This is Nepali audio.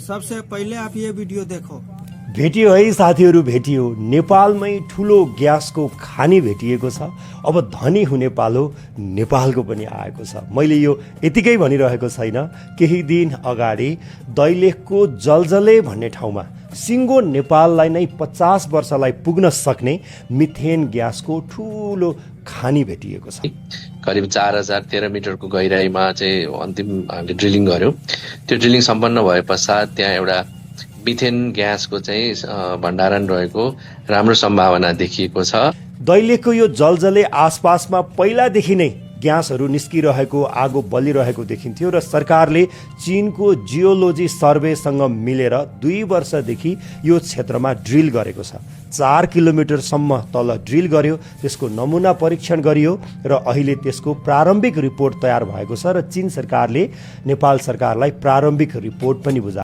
सबसे पहले आप ये वीडियो देखो। भेटियो है साथीहरू, भेटियो। नेपालमै ठुलो ग्यासको खानी भेटिएको छ। अब धनी हुने पालो नेपालको पनि आएको छ। मैले यो यतिकै भनिरहेको छैन। केही दिन अगाडि दैलेखको जलजले भन्ने ठाउँमा सिङ्गो नेपाललाई नै 50 वर्षलाई पुग्न सक्ने मिथेन ग्यासको ठुलो खानी भेटिएको छ। करिब 4013 मिटरको गहिराईमा चाहिँ अन्तिम हामीले ड्रिलिङ गर्यौं। त्यो ड्रिलिङ सम्पन्न भए पश्चात त्यहाँ एउटा मिथेन ग्यासको चाहिँ भण्डारण रहेको राम्रो सम्भावना देखिएको छ। दैलेखको यो जलजले आसपासमा पहिलादेखि नै ग्यासहरू निस्किरहेको, आगो बलिरहेको देखिन्थ्यो र सरकारले चीनको जियोलोजी सर्वेसँग मिलेर 2 वर्षदेखि यो क्षेत्रमा ड्रिल गरेको छ। 4 किलोमिटरसम्म तल ड्रिल गर्यो, त्यसको नमुना परीक्षण गरियो र अहिले त्यसको प्रारम्भिक रिपोर्ट तयार भएको छ र चीन सरकारले नेपाल सरकारलाई प्रारम्भिक रिपोर्ट पनि बुझायो।